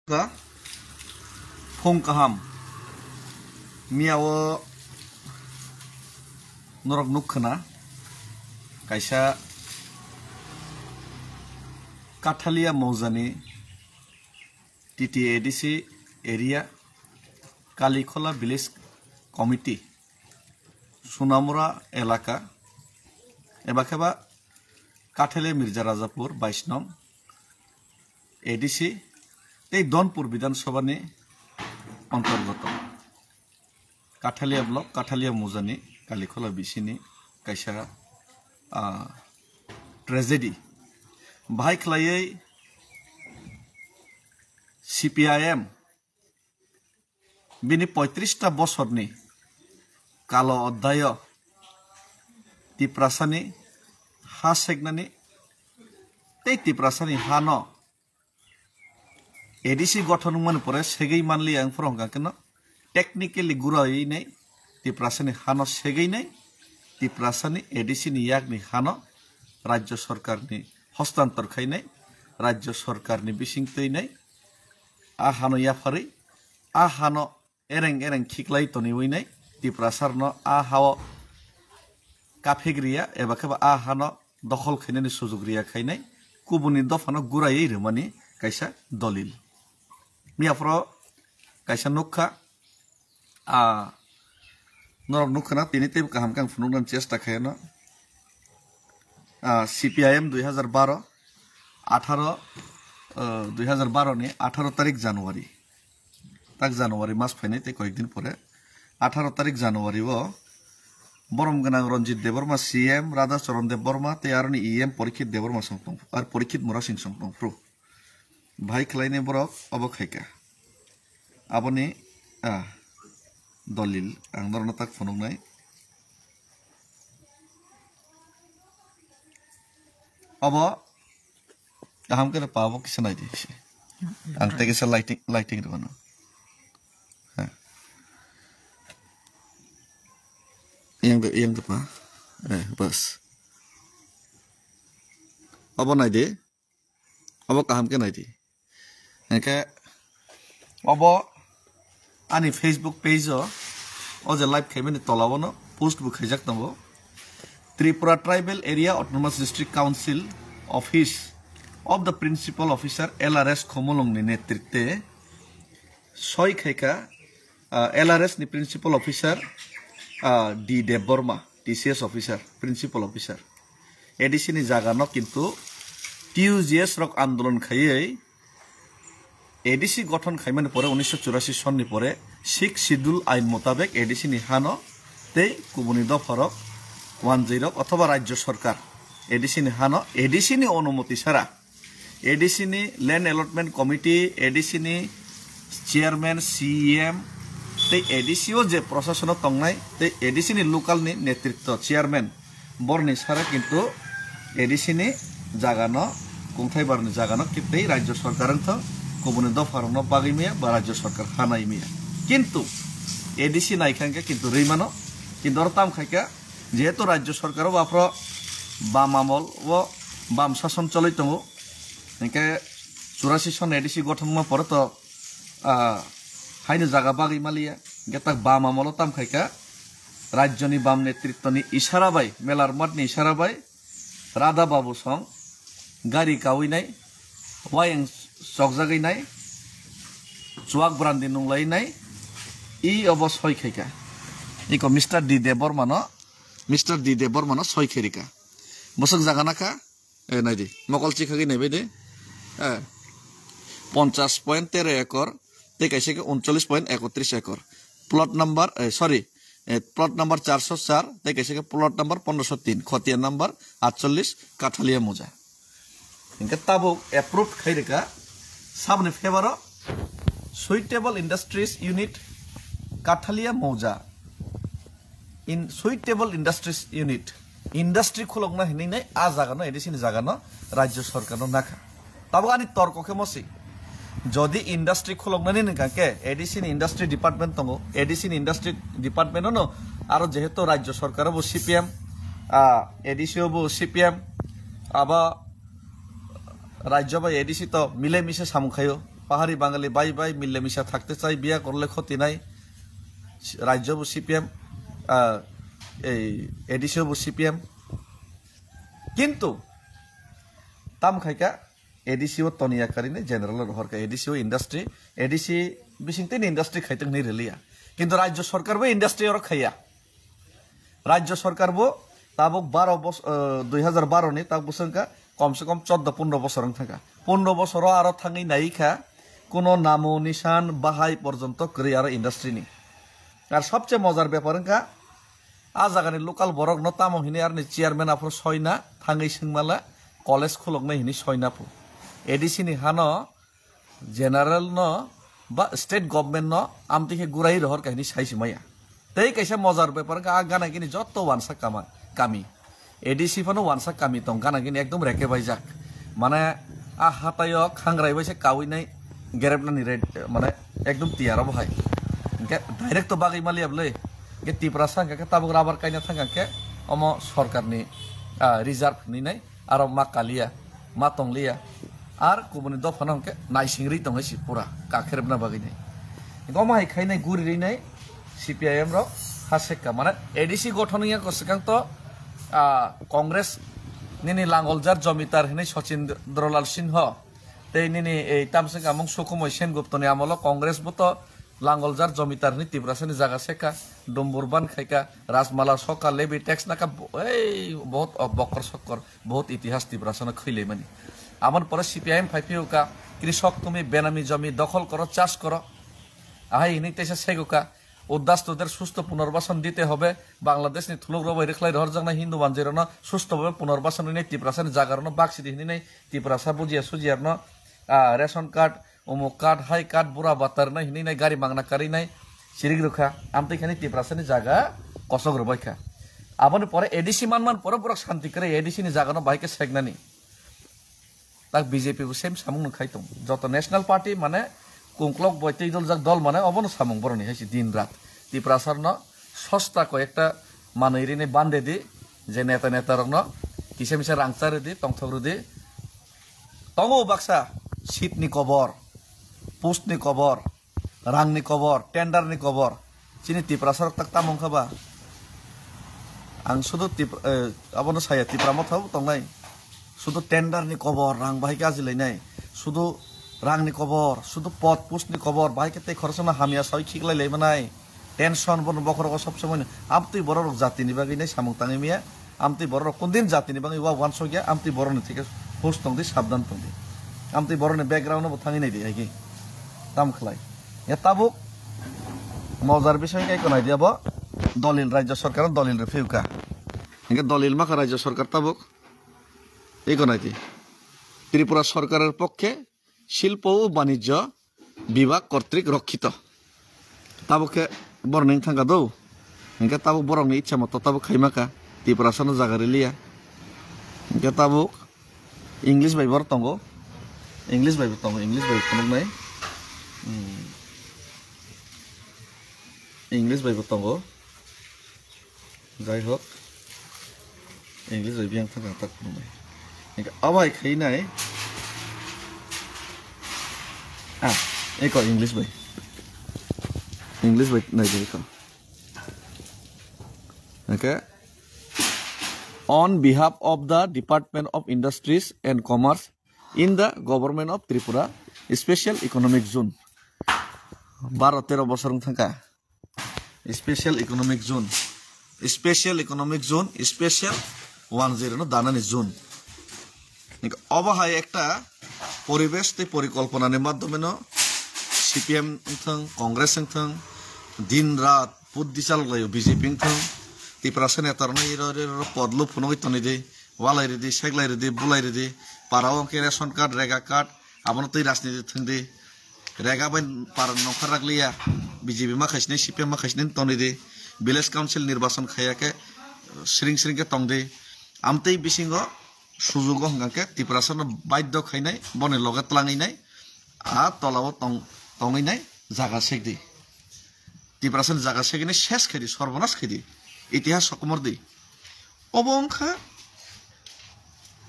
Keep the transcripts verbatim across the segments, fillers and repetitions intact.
Ka phung kaham. Miya o norok nuk khna kaisa Kathalia Mojani T T A D C area Kalikhola Village Committee Sunamura elaka eba kheba Kathalia Mirza Rajapur bais nong A D C tei Donpur Bidhan Sabha ni antargoto Kathalia block, Kathalia Mojani Kalikhola bisini kaisa, ah, tragedy. Bahai khlaiwi C P I M bini poitris ta bosorni kalo oddayo Tiprasani ha seknani tei Tiprasani hano A D C gothon wngmani pore segwi manliya wngphuru hwnkha kheno technically guraiwi nai Tiprasani hano segwi nai Tiprasani A D C ni yakni hano Rajya Sarkarni hostantor khainai, Rajya Sarkarni bising twi nai a hano yapharwi a hano ereng ereng khiklai toniwi nai Tiprasarno a hao kaphegriya eba kheba a hano dokhol khainani sujuk riya khainai kubuni dophano guraiwi rwmani kaisa dolil. Miyaphoro kaisa nukha, a norok nukha na tini teibo kaham khe ang phunuknani chesta khaiyano. Ah, C P I M dui hazar baro, atharo, ah, dui hazar baro ni atharo tarik January. Tak January mas phainai tei koyek din pore atharo tarik January o borom gwnang Ranjit Debbarma C M, Radha Charan Debbarma tei aroni E M Parikshit Debbarma song tong, ar Parikshit Murasing song tongphru. Bahai khlainai borok obo khaika. Aboni, ah, dolil ang norokno tak phunuknai. Obo kaham khe pa obo kisa naidi se. Ang tei kisa lighting, lighting rwno. Ha. Yang de, yang de pa. Eh, bas. Obo naidi. Obo kaham khe naidi. Hingkhe obo ani Facebook page o, o je live khaimani tola o no post bo khaijak tongo. Tripura Tribal Area Autonomous District Council Office of the Principal Officer L R S Khumulwng ni netritwe soi khaika, ah, L R S ni Principal Officer, ah, D Debbarma, T C S Officer, Principal Officer. A D C ni jaga no kintu T U G S rok andolon khaiwi A D C gothon khaimani pore unisho churasi sonni pore Sixth Schedule ain motabek A D C ni hano tei kubuni dopharok wanjwirok othoba Rajya Sarkar A D C ni hano A D C ni onumoti sara A D C ni Land Allotment Committee, A D C ni Chairman, C E M, tei A D C o je prosasono tongnai, tei A D C ni local ni netritto, chairman, borni sara kintu A D C ni jagano, kungthai barni jagano, ki-, tei Rajya Sarkar wngthok, kubuni dopharokno bagwi maya ba Rajya Sarkar hanai maya. Kintu A D C naikha hwnkhe kintu rwi mano, kintu oro tamo khaikha, jehetu Rajya Sarkar o baphro bam amol o bam sason choloi tongo, hinkhe churasi son A D C gothon wngma pore to, ah, haino jaga bagwi maliya, hinkhe tak bam amolo tam khaikha, rajyoni bam netritwni isara bai, melar matni isara bai, Radha Babu song, gari kawi nai, wayang chokjagwi nai, chuak brandi nunglai nai, i obo soi khaikha. Iko Mister D Debbarma no, Mister D Debbarma no soi khairika. Bosok jaga nakha, eh, naidi, mokol chikhagwi naibai de, eh, ponchas point tero ekor, tei kaisa khe uncholish point ekotris ekor. Plot number, eh, sorry, eh, plot number charso char, tei kaisa khe plot number pondroso tin, khotiya number atchollish, Kathalia Moja. Hinkhe tabuk approved khai rwkha, saboni favour o Suitable Industries Unit, Kathalia Moja. In Suitable Industries Unit, industry khulokna hinwi nai a jagano, A D C ni jagano, Rajya Sarkarno nakha. Tabuk ani torko khe mosi. Jodi industry khuloknani nokha khe A D C ni industry department tongo, A D C ni industry department ono aro jehetu Rajya Sarkar bo C P M, ah, A D C o bo C P M, abo Rajya bai A D C to mile mise samung khaio. Pahari Bangali bai bai mile misa thakte chai, biya korle khoti nai. Rajyo bo C P M, ah, ei A D C o bo C P M. Kintu tam khaika A D C o toniya karinai general o rohor kha, A D C o industry, A D C bising tini industry khaitong hinwi riliya. Kintu rajyo sarkar bo industry oro khaiya. Rajyo sarkar bo tabuk baro bos-, eh, dui hazar baro ni tabuk bwswk wngkha, kom se kom choddo pondro bosor wng thangkha. Pondro bosoro aro thangwi nai kha, kuno namo nisan bahai porjonto kwrwi aro industry ni. Ar sobse mojar bepar wngkha, a jagani local borok no tamo hinwi aroni chairman aphuru soina thangwi swngmala college khuloknai hinwi soina phu. A D C ni hano general no ba state government no amtwi khe gurai rohor kha hinwi sai se maya. Tei kaisa mojar bepar wngkha a gana gini joto wansa kama-, kami. A D C phano wansa kami tong gana gini ekdom reke baijak. Mane a hataio khangrai bai se kaui nai gerep nani red, mane ekdom tiyar obo hai. Hingke direct to bagwi maliya bwle. Hingke Tiprasa hingke tabuk rubber kaina thangkha hingke omo sorkarni, ah, reserve hinwi nai. Aro ma kaliya, ma tongliya, ar kubuni dophano hwnkhe naisingri tongwi si pura kakherebna bagwi nai. Hwnkhe omo hai khainai guri rinai C P I M rok ha sekka, mane A D C gothon wngya ko swkang to, ah, Congress nini langoljar jomitar hinwi Sachindra Lal Singho tei nini ei tamswk amung Sukhumoi Senguptoni amolo Congress bo to langoljar jomitar hinwi Tiprasani jaga sekha, dumbur ban khaikha, rajmala sokha, levy tax nakha, bo-, ei, bohot, oh, bokkor sokkor, bohot itihas Tiprasano khwilaimani. Aboni pore C P I M phai phiyokha, krisok tumi benami jomi dokhol koro, chas koro. Ahai hinwi teisa segokha, uddas toder susto punorbasan dite hobe, Bangladeshni thuluk rok bai rwkhlai rohorjaknai Hindu manjirokno susto bhabe punorbasan rinai Tiprasani jagarokno baksidi hinwi nai Tiprasa bujiya sujiyarno, ah, ration card, Omo card, hai card, bura batar nai hinwi nai gari mangna karwi nai sirik rwkha. Amtwi khani Tiprasani jaga kosok rwbaikha. Aboni pore A D C manman pore borok santi kwrwi A D C ni jagano bahai khe seknani. Tak B J P bo same samung no khai tong. Joto national party mane kungklok bai tei doljak dol mane obono samung boroni hai se din rat. Tiprasarno sosta ko ekta manwi rini bande di je neta neta rokno kisa misa rang cha rwdi, tongthok rwdi. Tongo baksa seat ni kobor, post ni kobor, rang ni kobor, tender ni kobor. Chini Tiprasa rok tak tamo wngkha ba? Ang sudu Tip-, eh, abono saya Tipra Motha bo tongnai. Sudu tender ni kobor, rang bahai khe ajilainai. Sudu rang ni kobor, sudu pod post ni kobor, bahai khe tei khoroksa no hamya sawi khiklai lai manai. Tension bono bokhorogo sob somoi no. Amtwi borok rok jati ni bagwi nai samung tangwi maya. Amtwi borok rok kundin jati ni bagwi wa wansok ya, amtwi borok ni thike hus tong di, sabdan tong di. Amtwi borok ni background no bo thangwi nai di hai ki. Tam khlai. Ya tabuk mojar bising kai konai di abo dolil rajya sarkar dolil rw phiyuka. Hingke dolil makha rajya sarkar tabuk. Ei konai di. Tripura sarkarer pokkhe Shilpo o Banijyo Bibhag kortrik rokkito. Tabuk khe borok ni wngthang kha do. Hingke tabuk borok ni ichha moto tabuk khaima kha. Tiprasa no jaga riliya. Hingke tabuk English bai borok tongo. English bai bo tongo, English bai phunuknai. Hmm. English bai bo tongo. Jai hok, English bai biyang thang kang tak phunuknai. Hingke abai khai nai. Ah, eko English bai. English bai nai di eko. Okay. On behalf of the Department of Industries and Commerce in the Government of Tripura, Special Economic Zone. Baro tero bosor wng thang kha. Special Economic Zone, Special Economic Zone, Special one zero no danani zone. Obo hai ekta poribesh tei porikolpona ni madhyome no C P M wngthang, Congress wngthang, din rat buddi chalok laio B J P wngthang, Tiprasa neta rok no iro iro pod lo phunugwi tonwi di, walai ridi, seglai ridi, bulai ridi, para o hwnkhe ration card, rega card, abono twi rajniti thwngdi. Rega bai para nongkhor rak liya, B J P ma khaisinai, C P M ma khaisinai tongdi di. Village Council nirbachon khaiya khe sring sring khe tongdi. Amtwi bisingo sujugo hwnkha khe Tiprasa no baidhyo khainai, boni loge tlangwi nai, a tola o tong-, tongwi nai jaga sekdi. Tiprasa ni jaga seknai ses khaidi, sorbonas khaidi. Itihas sokomor di. Obo wngkha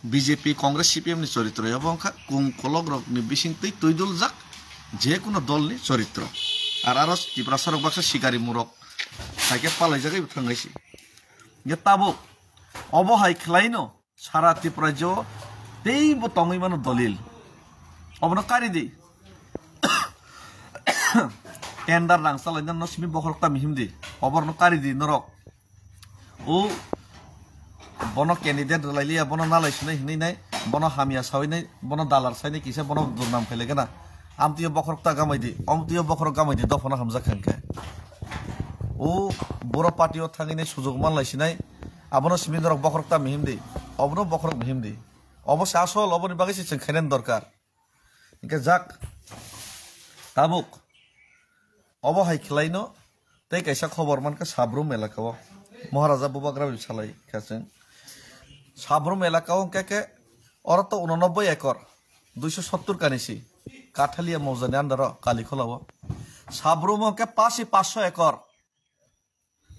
B J P, Congress, C P M ni choritro, obo wngkha kung kolok rok ni bising twi twi duljak, Je kuno dolni choritro. Ar aro Tiprasarok baksa sikari murok. Haikhe palaijagwi bo thangnaisi. Ye tabuk obo hai khlaino sara Tripura jo teibo tongwi mano dolil. Obono kari di. Tender rang chalaina no simi bokhorok ta mihim di. Oborno kari di norok. O bono candidate rwlai liya, bono nalai sinai hinwi nai, bono hamya sawi nai, bono dalar sai nai kisa, bono durnam khai lai gana. Amtwi o bokhorok ta gamai di, omtwi o bokhorok gamai di, dophano hamjak kha hwnkhe. O boro party o thangwi nai sujuk man lai sinai, abono simi norok bokhorok ta mihim di, obono bokhorok mihim di. Obo se asol, oboni bagwi se chwng khainani dorkar. Hingke jak tabuk obo hai khlaino tei kaisa khobor mankha Sabrum elakao Maharaja Bubagra bai salai kha chwng. Sabrum elakao hingke ke oro to unonoboi ekor, duiso sottur kanisi Kathalia Mojani under o Kalikholao. Sabrum hingke pasi passo ekor.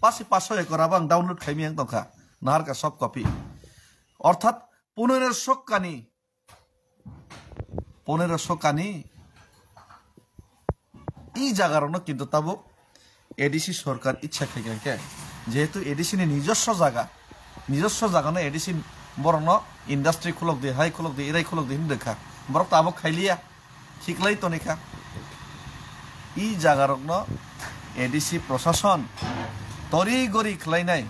Pasi passo ekor abo ang download khaimi ang tongkha. Naharkha soft copy. Orthat ponero sok kani, ponero sok kani i jagarokno kintu tabuk A D C sorkar ichha khai kha khe, jehetu A D C ni nijoswo jaga, nijoswo jagano A D C borokno industry khulok di, hai khulok di, irai khulok di hinwi rwkha, borok tabuk khailiya. Khiklai tonikha. I jagarokno A D C prosason tori gori khlainai,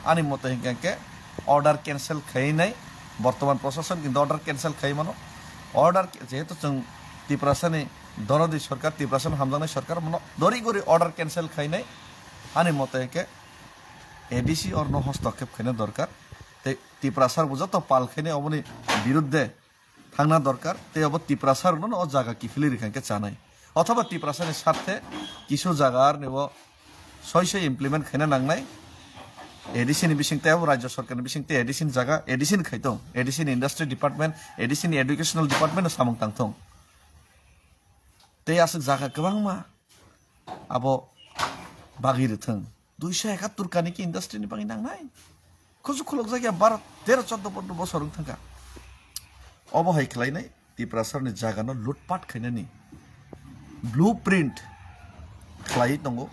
ani moto hinkha khe order cancel khainai. Bortoman prosason kintu order cancel khai mano. Order, jehetu chwng Tiprasani dorodi sorkar, Tiprasani hamjaknai sorkar, mono dori gori order cancel khainai. Ani moto hinkhe A D C orno hostokkhep khaina dorkar. Tei Tiprasa bo joto pal khainai oboni birudde thangna dorkar, tei abo Tiprasa rokno o jaga kiphilwi rikha khe chanai. Othoba Tiprasa ni sarthe kisu jaga arni o soi soi implement khaina nangnai. A D C ni bising tei abo Rajya Sarkar ni bising tei A D C ni jaga, A D C ni khaitong, A D C ni Industry Department, A D C ni Educational Department no samung tangthong. Tei aswk jaga kwbangma abo bagwi rwthwng. Duiso ekattur kani ki industry ni bagwi nangnai? Kuchuk khulukjak ya baro tero choddo pondro bosor wng thangkha. Obo hai khlainai Tiprasarni jagano lutpat khainani blueprint khlaiwi tongo.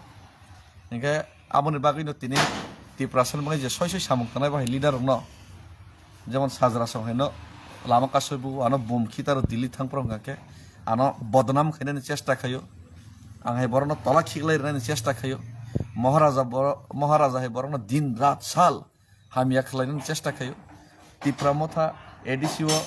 Hinkhe aboni bagwino tini Tiprasarni bagwi je soi soi samung tangnai bahai leader rokno, jemon Sajra song haino lama kasui bugo ano bum khitaro Delhi thangphuru hwnkha khe ano bodnam khainani chesta khaio. Ang hai borokno tola khiklai rwnani chesta khaio. Maharaja boro-, Maharaja hai borokno din rat sal hamya khlainani chesta khaio. Tipra Motha A D C o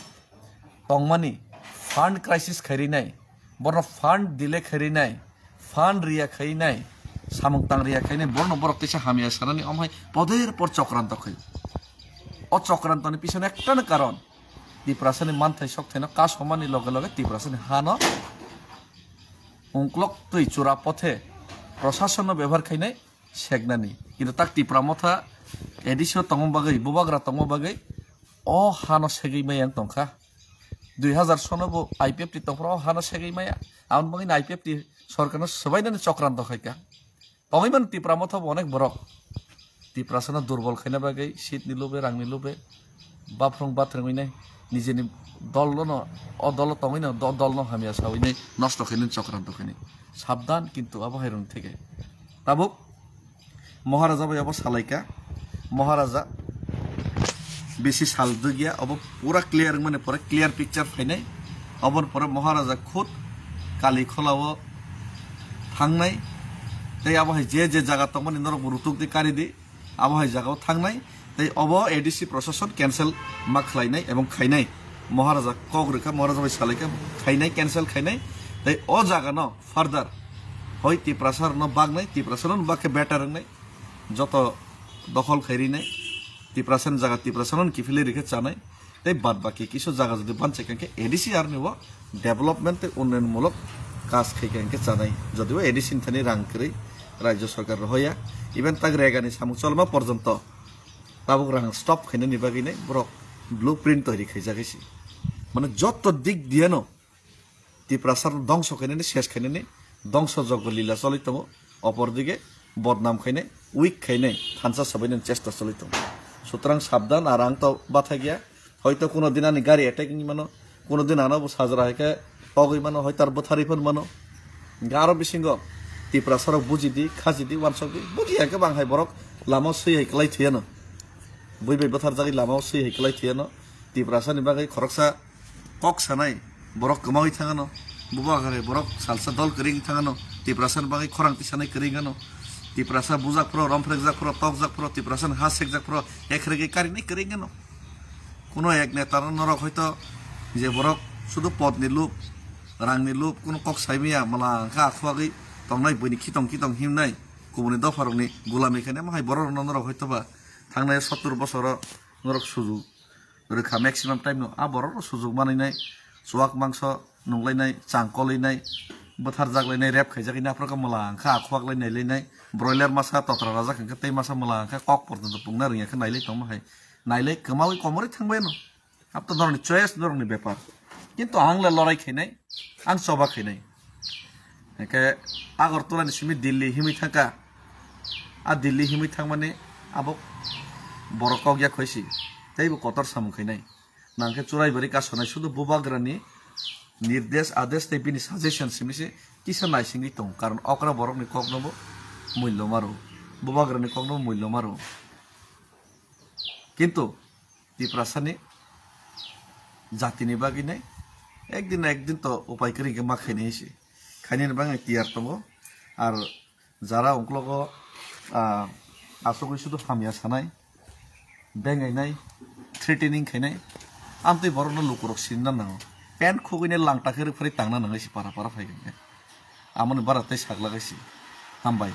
tongmani fund crisis khairinai, borokno fund delay khairinai, fund riya khainai, samung tang riya khainai, borokno borok teisa hamya sanani omhai poder por chokranto khaio. O chokrantoni pisono ektano karon Tiprasani manthai sokthaino kasomani loge loge Tiprasani hano ungklok twi chura pothe prosasono bebohar khainai seknani. Kintu tak Tipra Motha A D C o tongma bagwi, bubagra tongma bagwi o hano segwi maya wng tongkha. Dui hazar sono bo I P F T tongphuru o hano segwi maya. Aboni bagwino I P F T sorkarno swbainani chokranto khaikha. Tongwi mano Tipra Motha bo onek borok. Tiprasano durbol khaina bagwi, seat ni lube, rang ni lube, baphrung bathrwngwi nai, nijeni dol no, o dolo tongwi no, do-, dol no hamya sawi nai, nosto khainani chokranto khainai. Sabdan kintu abo hai rwng theke. Tabuk Maharaja bai abo salaikha. Maharaja bisi sal dugya, abo pura clear wngmani pore clear picture phainai. Aboni pore Maharaja khud Kali Kholao thangnai. Tei abo hai je je jaga tongmani norok bo rutuk di kari di. Abo hai jagao thangnai. Tei obo A D C prosason cancel ma khlainai ebong khainai. Maharaja kok rwkha, Maharaja bai salaikha, khainai, cancel khainai. Tei o jagano further hoi Tiprasa rokno baknai, Tiprasa rokno bakhe better wngnai. Joto dokhol khai rinai, Tiprasani jaga Tiprasano kiphilwi rikhe chanai, tei bad baki kisu jaga jodi banchai kha khe A D C arni o development tei unnayon mulok kaj khai kha khe chanai. Jodi o A D C ni thani rang kwrwi Rajya Sarkar rohoya, even tak Rega ni samung cholma porjonto tabuk rang stop khainani bagwi nai borok blueprint toiri khaijak hai se. Mane joto dik diyano Tiprasa rok dongso khainani, ses khainani, dongso joggo lila choli tongo. Opor dige bodnam khainai, weak khainai, thansa sabainani chesta choli tongo. Sutrang sabdan, ar ang to bathai gya. Hoito kuno din ani gari attack wngwi mano, kuno din ano bo sajra hai khe Togwi mano, hoitar bwtharwi phano mano. Hwnkhe aro bisingo Tiprasarok bujidi, khajidi, wansokdi. Bujiya khe bang hai borok lama swi hai kwlai thwiyano. Bui bai bwtharjagwi lama swi hai kwlai thwiyano. Tiprasani bagwi khoroksa kok sanai borok kwmawi thangano. Bubagra borok salsa dol kwrwi thangano. Tiprasani bagwi khorang tisanai kwrwi wngano. Tiprasa bujak phro, romphrekjak phro, tokjak phro, Tiprasani ha sekjak phro, ekhrege karinai kwrwi wngano. Kuno ek neta norok hoito je borok sudu pod ni lup, rang ni lup, kuno kok sai maya, mala hwnkha akhwagwi tongnai, buini khitong khitong himnai, kubuni dopha rokni gulami khainai, mohai borok rokno norok hoito ba thangnai sottur bosoro norok sujuk rwkha maximum time no, a borok rok sujuk manwi nai, chuak mangso nunglainai, chang kolainai, bwtharjak lainai, rep khaijak nai, aphuru khe mala hwnkha akhwak lai nailainai, broiler masa totra rajak hwnkhe tei masa mala hwnkha kok porjonto pungna rwngya khe nailai tongma hai. Nailai kwmawi komorwi thangbai no. Abo to norokni choice, norokni bepar. Kintu ang le lorai khainai, ang choba khainai. Hwnkhe Agartala ni simi Delhi himwi thangkha. A Delhi himwi thangmani abo borok kok ya khoisi. Tei bo kotor samung khainai. Nangkhe churai bari kasonai sudu bubagrani nirdesh, adesh tei bini suggestion simi se kisa naisingwi tongo. Karon okra borokni kokno bo mullo maro. Bubagrani kokno bo mullo maro. Kintu Tiprasani jatini bagwi nai ekdin na ekdin to upai kwrwi hwnkhe ma khainai se. Khainani bagwi tiyar tongo. Ar jara ungklogo, ah, asugwi sudu hamya sanai, bengainai, threatening khainai, amtwi borokno lukurok sinna nango. Pant khugwini langta khe rwphri tangna nangwi se para para phai hwnkhe. Amoni bara tei saklagwi se. Hambai.